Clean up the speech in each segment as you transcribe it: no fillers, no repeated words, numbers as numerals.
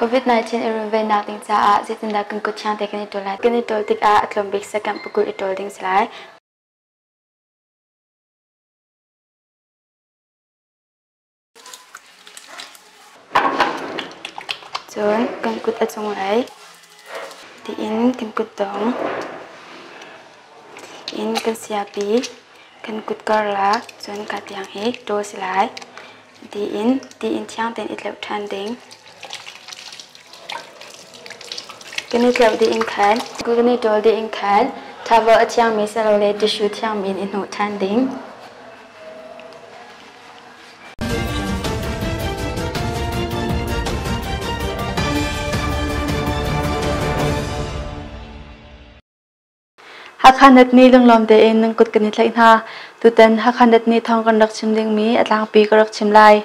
COVID-19 i runvennak ding caah zeitindah kan kut thiang te kan i ṭawl lai? Kan i ṭawl tikah a tlawm bik second pakul i ṭawl ding si lai. Cun kan kut a cunglei tiin kan kutdong in kan siapi kan kut karlak cun ka tiang hi ṭawl si lai. Tiin tiin thiang tein i tleuh ṭhan ding. Kan i tleuh dih in khan kan i ṭawl dih in khan towel a thiangmi silole tissue thiangmi in i hnawh ṭhan ding. Hakha net nih lunglawm tein nan kut kan i tlaih hna. Tutan Hakha net nih thawng kan rak chim dingmi a tlangpi ka rak chim lai.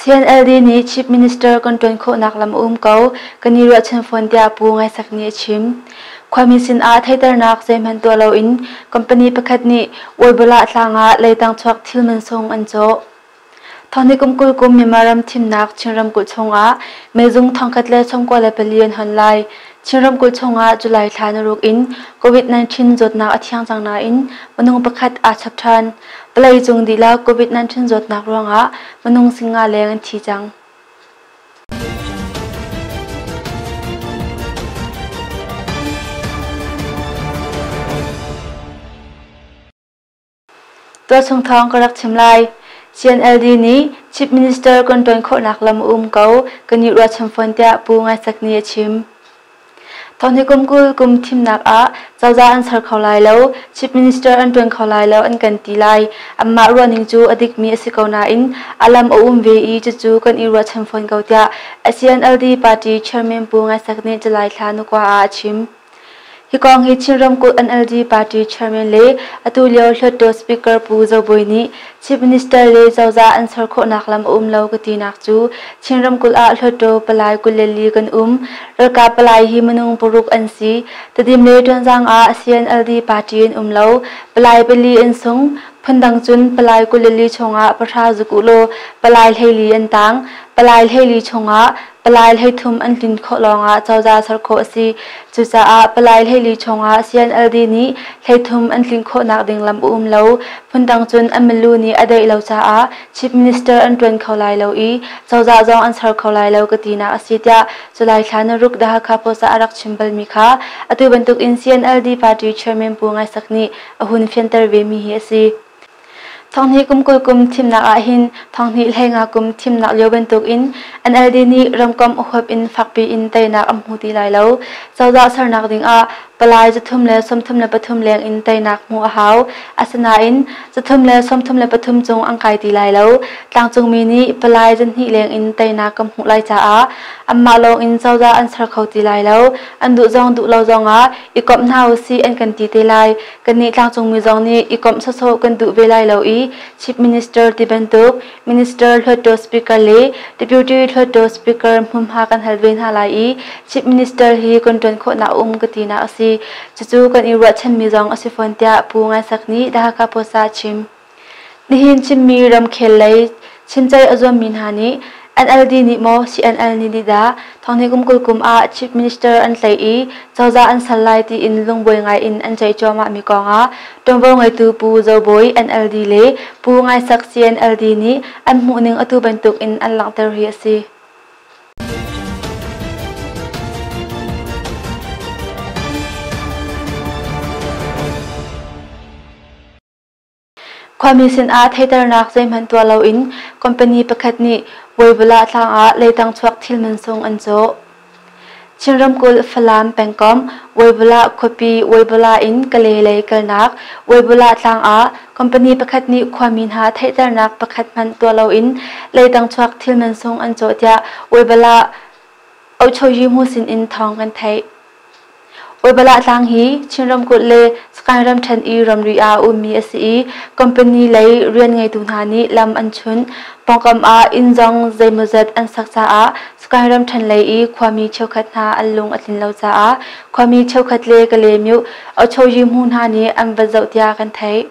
CNLD nih Chief Minister kan ṭuan khawhnak lam a um ko, kan i ruahchan fawn tiah Pu Ngai Sak nih a chim. Khuami sinah theihternak zeihmanh tuah loin company pakhat nih Uaibula tlang ah leitang chuak thil mansung an cawh. Thawngni kum 20 kum Myanmar ram thimnak Chin ramkulh chungah meizung 1094 an hon lai. Chin ramkulh chungah July thla naruk in COVID-19 zawtnak a thiang cang nain minung pakhat aa chap ṭhan. Vawlei cung dihlak COVID-19 zawtnak ruangah minung singa leng an thi cang. Tualchung thawng ka rak chim lai. CNLD nih Chief Minister kan ṭuan khawhnak lam a um ko, kan i ruahchan fawn tiah Pu Ngai Sak nih a chim. Thawnghi kum 20 kum thimnak ah cozah an ser kho lai lo, Chief Minister an ṭuan kho lai lo an kan ti lai. Anmah ruahning cu a dikmi a si ko nain a lam a um ve i cucu kan i ruahchan fawn ko tiah CNLD party chairman Pu Ngai Sak nih July thla nukua ah a chim. Hi kong hi Chin ramkulh NLD party chairman le atu lio Hluttaw Speaker Pu Zo Bawi nih Chief Minister le cozah an ser khawhnak lam a um lo ka tinak cu Chin ramkulh ah Hluttaw palai 24 kan um. Ralkap palai hi minung paruk an si. Tedim le Tonzang ah CNLD party an um lo. Palai pali an sung. Phundang cun palai 24 chungah pahra zuk ulaw palai 14 an tang. Palai 14 chungah Palai 13 an tlin khawh lawngah cozah ser khawh a si. Cucaah palai 14 chungah CNLD nih 13 an tlin khawhnak ding lam a um lo. Phundang cun an milu nih a deih lo caah Chief Minister an ṭuan kho lai lo i cozah zong an ser kho lai lo ka tinak a si tiah July thla naruk The Hakha Post ah a rak chim balmi kha atu bantuk in CNLD party chairman Pu Ngai Sak nih a hun fianter vemi hi a si. Thonghnih kum 20 kum thimnak ahhin thonghnih 15 kum thimnak lio bantukin NLD nih ramkomh huap in fakpi in teinak an hmu ti lai lo. Cozah sernak dingah palai 333 leng in teinak hmuh a hau. Asinain 333 cung an kai ti lai lo. Tlangcungmi nih palai 200 leng in teinak kan hmuh lai caah anmah lawng in cozah an ser kho ti lai lo. An duh zong duh lo zongah i komh hna usih an kan ti te lai. Kannih tlangcungmi zong nih i komh sawsawh kan duh ve lai lo i Chief Minister ti bantuk Minister Hluttaw Speaker le Deputy Hluttaw Speaker hmunhma kan hal ve hna lai i Chief Minister hi kan ṭuan khawhnak um ka tinak a si. Cucu kan i ruahchanmi zong a si fawn tiah Pu Ngai Sak nih The Hakha Post ah a chim. Nihin chimmi ramkhel lei chimceih a zuammi hna nih NLD nih maw CNL nih nih dah thonghnih kum 20 kum ah Chief Minister an tlaih i cozah an sal lai tiin lungbuai ngai in an ceih cuahmahmi kongah ṭuanvo ngeitu Pu Zo Bawi NLD le Pu Ngai Sak CNLD nih an hmuhning atu bantuk in an langhter hi a si. Khuami sinah theihternak zeihmanh tuah loin company pakhat nih Vuaibula tlang ah leitang chuak thil mansung an cawh. Chin ramkulh Falam pengkomh Vuaibula khuapi Vuaibula in Kalay lei kalnak Vuaibula tlang ah company pakhat nih khuami hna theihternak pakhat hmanh tuah loin leitang chuak thil mansung an cawh tiah Vuaibula Ochoyi-hmu sinin thawng kan theih. Uibalah tlang hi Chin ramkulh le Sagaing ramṭhen i ramri ah a ummi a si i company lei rian ngeitu hna nih lam an chunh. Pawngkam ah inn zong zeimawzat an sak caah Sagaing ramṭhen lei i khuami cheukhat hna an lung a tlin lo caah khuami cheukhat le Kalaymyo Ochoyi-hmu hna nih an va zoh tiah kan theih.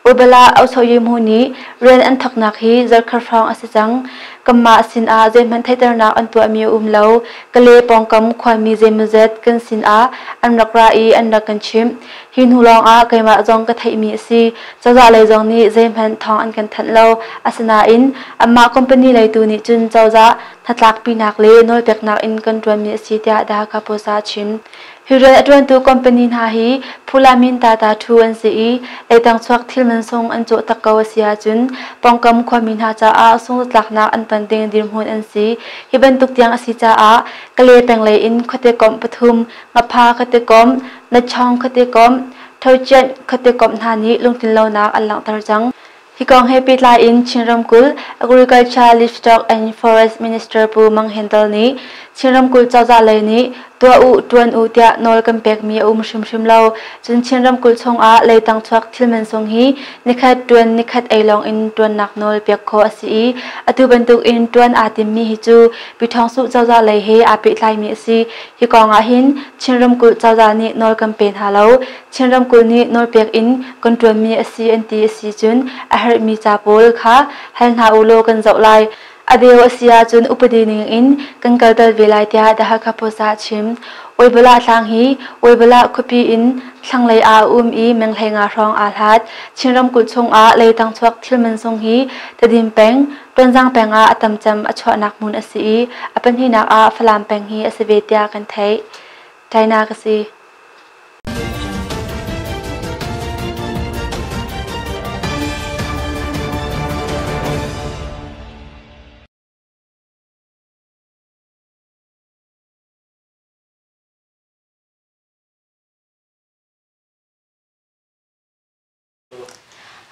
Urbala Ausoyemu nih rian an thawknak hi zarkhat hrawng a si cang. Kanmah sinah zeihmanh theihternak an tuahmi a um lo. Kale pawngkam khuami zeimawzat kan sinah an rak ra i an rak kan chimh. Hi hnu lawngah keimah zong ka theihmi a si. Cozah lei zong nih zeihmanh thawng an kan thanh lo. Asinain anmah company lei tu nih cun cozah hnatlakpinak le nawlpeknak in kan ṭuanmi a si tiah The Hakha Post ah a chim. Hi rian a ṭuantu company hna hi Phulamin Tata Thu an si i leitang chuak thil mansung an cawh tak ko a si ahcun pawngkam khuami hna caah sungzatlaknak an ton ding dirhmun an si. Hi bantuk tiang a si caah Kale peng lei in khuate komh pathum, Ngapha khuate komh, Natchawng khuate komh, Thochianh khuate komh hna nih lungtlinlonak an langhter cang. Hi kong he pehtlai in Chin ramkulh Agriculture, Livestock and Forest Minister Pu Mang Hen Dal nih Chin ramkulh cozah lei nih tuah u, ṭuan u tiah nawl kan pekmi a um hrimhrim lo. Cun Chin ramkulh chungah leitang chuak thil mansung hi nikhat ṭuan nikhat ei lawng in ṭuannak nawl pek khawh a si i atu bantuk in ṭuan aa timmi hi cu Pyithawngsuh cozah lei he aa pehtlaimi a si. Hi kong ah hin Chin ramkulh cozah nih nawl kan pe hna lo. Chin ramkulh nih nawlpek in kan ṭuanmi a si an ti a si cun a herhmi ca pawl kha hal hna u law kan zoh lai. A deu a si ahcun upadi ning in kan kalter ve lai tiah The Hakha Post ah a chim. Oibalah tlang hi Oibalah khuapi in thlanglei ah a um i menghlei nga hrawng aa hlat. Chin ramkulh chungah leitang chuak thil mansung hi Tedim peng, Tonzang peng ah a tam cem a chuahnak hmun a si i a pahnihnak ah Falam peng hi a si ve tiah kan theih. China ka si.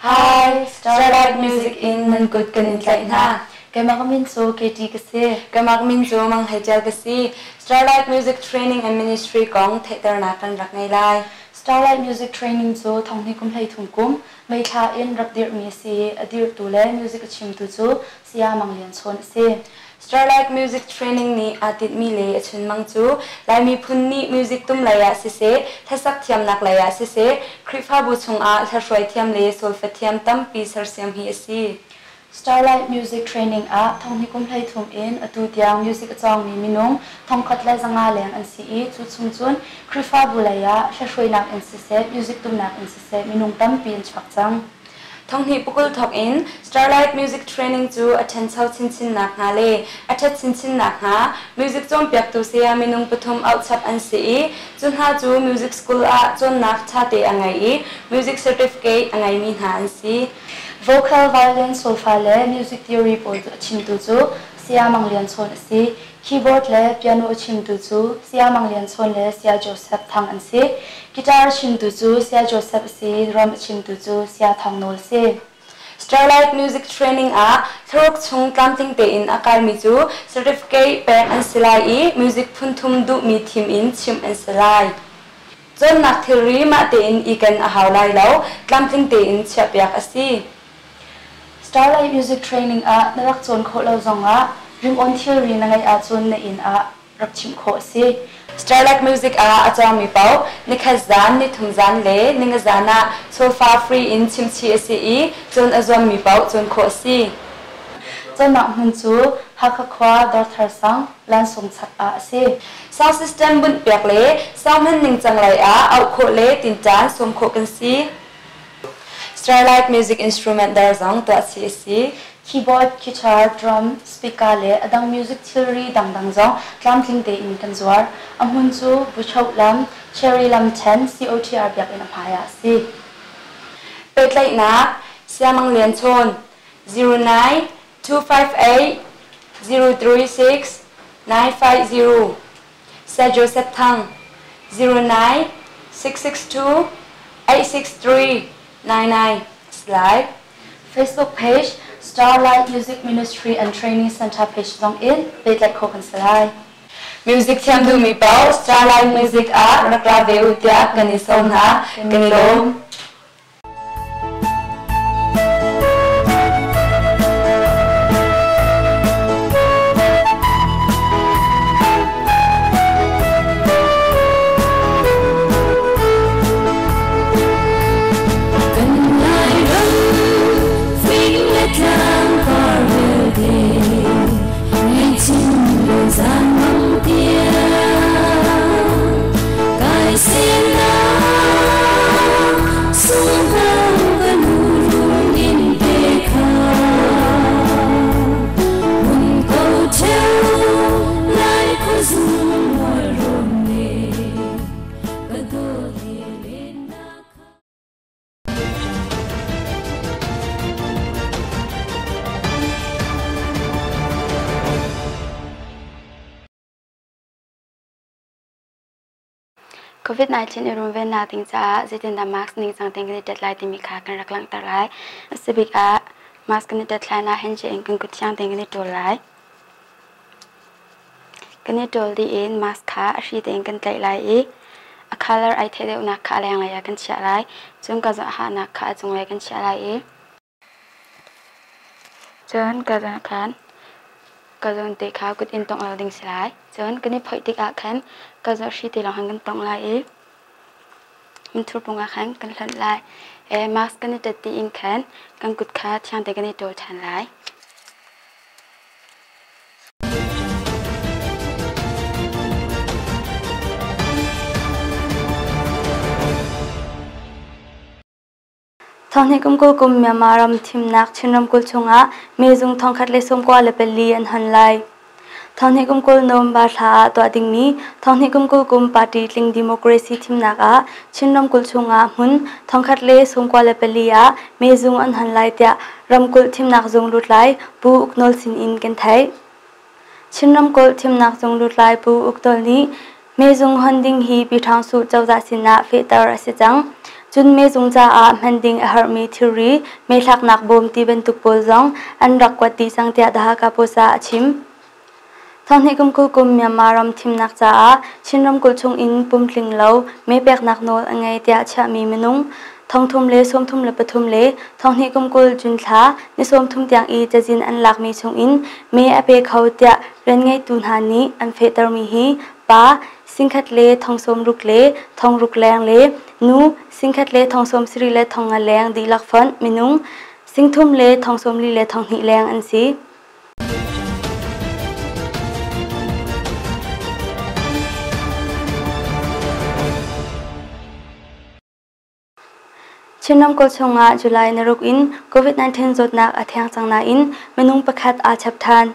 Hi, Starlight Music in nan kut kan in tlaih hna. Keimah ka min cu Katie ka si. Keimah ka min cu Mang Hei Tial ka si. Starlight Music Training and Ministry kong theihternak kan rak ngei lai. Starlight Music Training cu thonghnih kum 13 kum May thla in rak dirhmi a si i a dirhtu le music a chimtu cu Saya Mang Lian Chawn a si. Starlight Music Training nih aa tinhmi le a chunmang cu Lai miphun nih music tum lei ah siseh, hlasak thiamnak lei ah siseh, Khrihfabu chungah hlahruai thiam le solfa thiam tampi sersiam hi a si. Starlight Music Training ah thonghnih kum 13 in atu tiang music a cawngmi minung 1500 leng an si i cu chung cun Khrihfabu lei ah hlahruainak in siseh, music tumnak in siseh minung tampi an chuak cang. Thonghnih pakul thawk in Starlight Music Training cu a ṭhancho chinchin nakhnga le a ṭhat chinchin nakhnga music cawnpiaktu saya minung pathum auhchap an si i cu hna cu music school ah cawnnak ṭhate a ngei i music certificate a ngeimi hna an si. Vocal, violin, solfa le music theory pawl a chimtu cu Saya Mang Lian Chawn a si. Keyboard le piano a chimtu cu Saya Mang Lian Chawn le Saya Joseph Thang an si. Guitar a chimtu cu Saya Joseph a si. Drum a chimtu cu Saya Thawng Nawl a si. Starlight Music Training ah thlaruk chung tlamtling tein a kaimi cu certificate pek an si lai i music phun thum duhmi thim in chimh an si lai. Cawnnak thilri mah tein i ken a hau lai lo, tlamtling tein chiahpiak a si. Starlight Music Training ah na rak cawn khawh lo zongah ringawn thilri na ngeih ahcun na inn ah rak chimh khawh a si. Starlight Music ah a cawngmi paoh nikhat zan, nithum zan le ninga zan ah solfa free in chimchih a si i cawn a zuammi paoh cawn khawh a si. Cawnnak hmun cu Hakha khua Dawrthar sang, Lansung chak ah a si. Sound system bunhpiak le sound hman ningcang lei ah auh khawh le tinṭan sawm khawh kan si. Starlight Music Instrument dawr zong tuah chih a si. Keyboard, guitar, drum, speaker le a dang music thilri dangdang zong tlamtling tein kan zuar. A hmun cu Buchoh lam, Cherry lam ṭhen, COTR biakinn a hmai ah a si. Pehtlaihnak, Siamang Lian Chawn, 09 258 036 950 Sir Joseph Thang 09 662 863 99 Slide Facebook page Starlight Music Ministry and Training Center page zong in pehtlaih khawh kan si lai. Music thiam duhmi paoh Starlight Music ah rak ra ve u tiah kan i sawm hna. Kan i lawm. Kan Lairam. COVID-19 i runvennak ding caah zeitindah mask ningcang tein kan i tet lai timi kha kan rak langhter lai. A si bik ah mask kan i tet hlan ah handshake in kan kut thiang tein kan i ṭawl lai. Kan i ṭawl dih in mask kha a hri tein kan tlaih lai i a color ai theih deuhnak kha a lenglei ah kan chiah lai. Cun ka hahnak kha a cunglei kan chiah lai i Cun ka zawn khan ka zawn te kha kut in tongh lo ding si lai. Cun kan i phoih tikah khan ka zawn hri te lawng khan kan tongh lai i minthur pung ah khan kan hlonh lai. Mask kan i ṭet dih in khan kan kut kha thiang te kan i ṭawl ṭhan lai. Thonghnih kum 20 kum Myanmar ram thimnak Chin ramkulh chungah mezung 194 an hon lai. Thonghnih kum 20 November thla ah tuah dingmi thonghnih kum 20 kum party tling democracy thimnak ah Chin ramkulh chungah hmun 194 ah mezung an hon lai tiah ramkulh thimnak zung lutlai Pu Uk Nawl sin in kan theih. Chin ramkulh thimnak zung lutlai Pu Uk Nawl nih Mezung hon ding hi Pyithangsuh cozah sinah fehter a si cang. Cun mezung caah hman ding a herhmi thilri, meithlaknak bawm ti bantuk pawl zong an rak kuat dih cang tiah The Hakha Post ah a chim. Thonghnih kum 20 kum Myanmar ram thimnak caah Chin ramkulh chung in pumtling lo mee peknak nawl a ngei tiah chiahmi minung 333 le thonghnih kum 20 June thla ni 30 tiang i cazin an lakmi chung in mee a pe kho tiah rianngeitu hna nih an fehtermi hi pa singkhat le thong 60 le thong ruk leng le nu singkhat le thong 70 le thong nga leng dihlak fonh minung singthum le thong 40 le thong hnih leng an si. Chin ramkulh chungah July ni ruk in COVID-19 zawtnak a thiang cang nain minung pakhat aa chap ṭhan.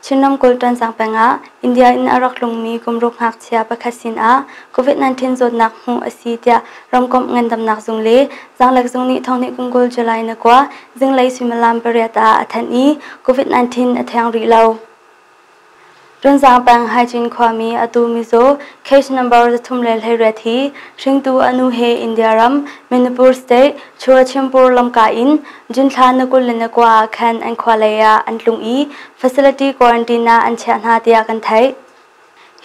Chin ramkulh Tonzang peng ah India in a rak tlungmi kum ruk ngakchia pakhat sinah COVID-19 zawtnak hmuh a si tiah ramkomh ngandamnak zung le zaanglek zung nih thonghnih kum 20 July ni kua zinglei suimilam pariat ah a thanh i COVID-19 a thiang rih lo. Tonzang peng Haijin khuami atu mizaw case number 318 hi hringtu a nu he India ram Manipur state Churachandpur lamka in June thla ni 29 ah khan an khua lei ah an tlung i facility quarantine ah an chiah hna tiah kan theih.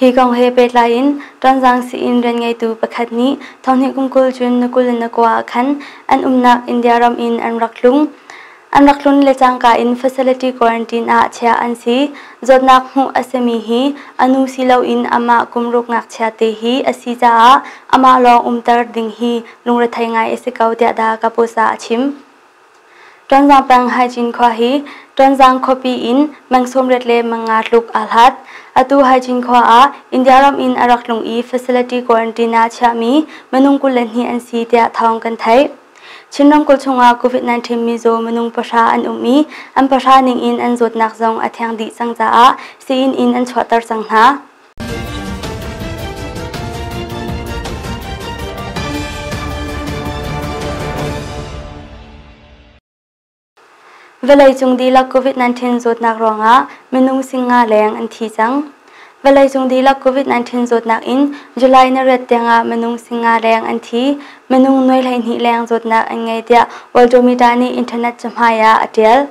Hi kong he pehtlai in Tonzang sii-inn rianngeitu pakhat nih thonghnih kum 20 June ni 29 ah khan an umnak India ram in an rak tlung. An rak tlun le cangka in facility quarantine ah chiah an si. Zawtnak hmuh a simi hi a nu si loin amah kum ruk ngakchia te hi a si caah amah lawng umter ding hi lungrethei ngai a si ko tiah dah ka post ah a chim. Tonzang peng Haijin khua hi Tonzang khuapi in meng 80 le meng nga tluk aa hlat. Atu Haijin khua ah India ram in a rak tlung i facility quarantine ah chiahmi minung 22 an si tiah thawng kan theih. Chin ramkulh chungah COVID-19 mizaw minung pahra an um i an pahra ningin an zawtnak zong a thiang dih cang caah sii-inn in an chuahter cang hna. Vawleicung dihlak COVID-19 zawtnak ruangah minung singa leng an thi cang. Vawleicung dihlak COVID-19 zawtnak in July ni riat tiangah minung singa leng an thi, minung nuai 12 leng zawtnak an ngei tiah Worldometer nih internet cahmai ah a tial.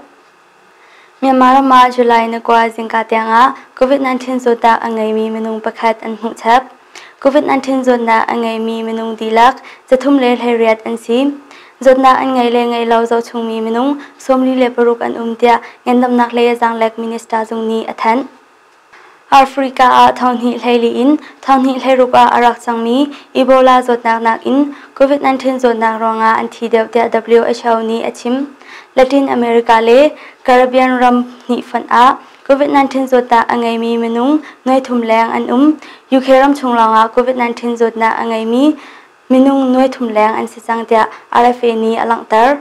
Myanmar ram ah July ni kua zingka tiangah COVID-19 zawtnak a ngeimi minung pakhat an hmuh chap. COVID-19 zawtnak a ngeimi minung dihlak 318 an si. Zawtnak an ngei le ngei lo zohchungmi minung 46 an um tiah ngandamnak le zaanglek minister zung nih a thanh. Africa ah thonghnih hleili in thonghnih hleiruk ah a rak cangmi Ebola zawtnak nakin COVID-19 zawtnak ruangah an thi deuh tiah WHO nih a chim. Latin America le Caribbean ram hnih fonh ah COVID-19 zawtnak a ngeimi minung nuaithum leng an um. UK ram chung lawngah COVID-19 zawtnak a ngeimi minung nuaithum leng an si cang tiah RFA nih a langhter.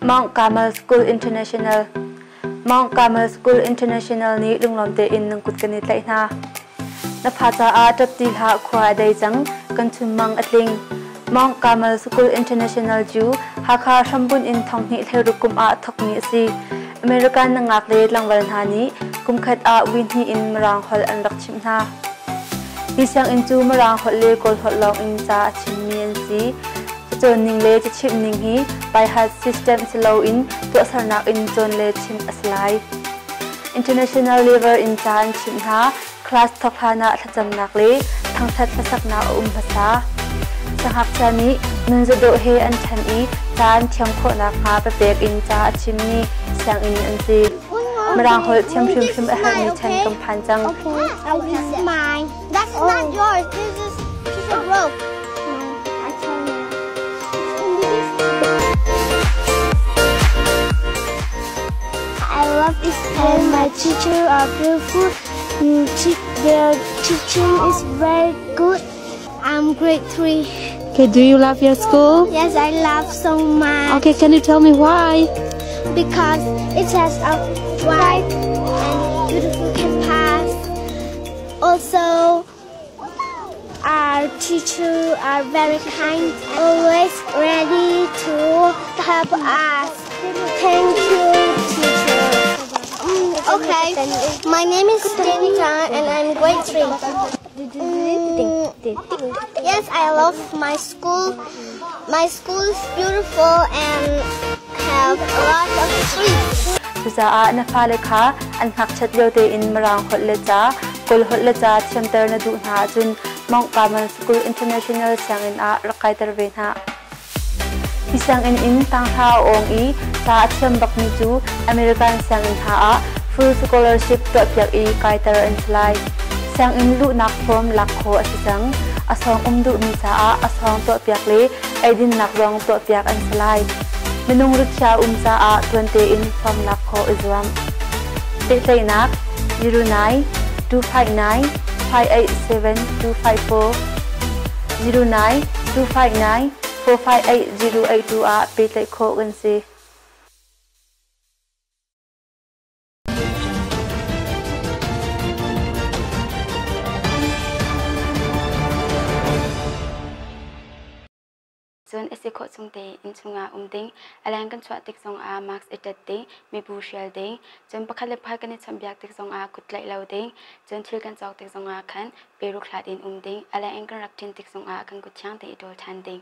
Mount Carmel School International Mount Carmel School International nih lunglawm tein nan kut kan i tlaih hna. Na fa caah ṭap ti hlah khua a dei cang, kan chunmang a tling. Mount Carmel School International cu Hakha hrambunh in thonghnih hleiruk kum ah thawkmi a si. American nangak le tlangval hna nih kumkhat ah vui hnih in Mirang holh an rak chimh hna. Hi sianginn cu Mirang holh le Kawl holh lawng in ca a chimmi an si. Cacawn ning le cachimh ning hi by-heart system si loin tuahsernak in cawn le chimh a si lai. International level in ca an chimh hna. Class thawk hlan ah thlacamnak le thangṭhat hlasaknak a um hmasa. Siangngakchia nih nunzadawh he an ṭhan i ca an thiam khawh nakhnga papek in ca a chimmi sianginn an si. Mirang holh thiam hrimhrim a herhmi chan kan phan cang. Okay, this is mine. That's not yours. This is piece of rope. I tell you. I love this and my teacher are beautiful. Their teaching is very good. I'm grade 3. Okay, do you love your school? Yes, I love so much. Okay, can you tell me why? Because it has a wide and beautiful campus. Also, our teachers are very kind, always ready to help us. Thank you, teacher. Okay, my name is Jamie John and I'm grade 3. Yes, I love my school. My school is beautiful and have a lot of trees. Cucaah na fale kha an ngakchiat lio tein Mirang holh le ca, Kawl holh le ca thiamter na duh hna ahcun Mount Carmel School International sianginn ah rak kaiter ve hna. Hi sianginn in tanghra a awng i ca a thiam bakmi cu American sianginn hna ah full scholarship tuahpiak i kaiter an si lai. Sianginn luhnak form lak khawh a si cang. A sawng um duhmi caah a sawng tuahpiak le eidinnak zong tuahpiak an si lai. Minung rikhiah um caah tuan tein form lak khawh i zuam. Pehtlaihnak 09 259 587 254 09 259 458 082 ah pehtlaih khawh kan si. Cun a si khawh chung tein innchung ah um ding, a leng kan chuah tik zongah mask i ṭet ding, mibu hrial ding, cun pakhat le pakhat kan i chawnhbiak tik zongah kut tlaih lo ding, cun thil kan cawk tik zongah khan peruk hlat in um ding, a leng in kan rak ṭin tik zongah kan kut thiang tein i ṭawl ṭhan ding.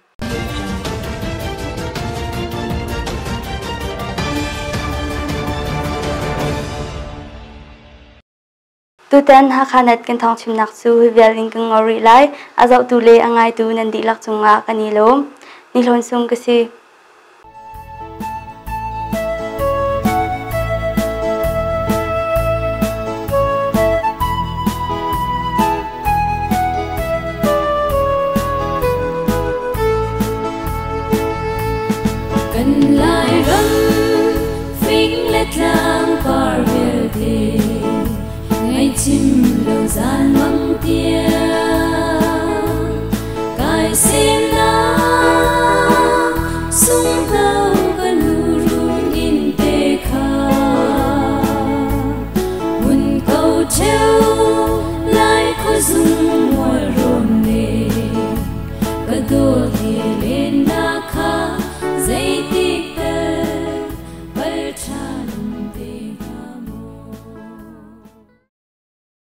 Tutan Hakha Net kan thawngchimnak cu hi vial in kan ngol rih lai. A zohtu le a ngaitu nan dihlak cungah kan i lawm. Ni Hlawn Sung ka si. Kan Lairam fing le tlang par vialte ngaihchim lo zan mang tiang kai semnak sunghno ka nu run in te kha mun ko cheu lai khuazung.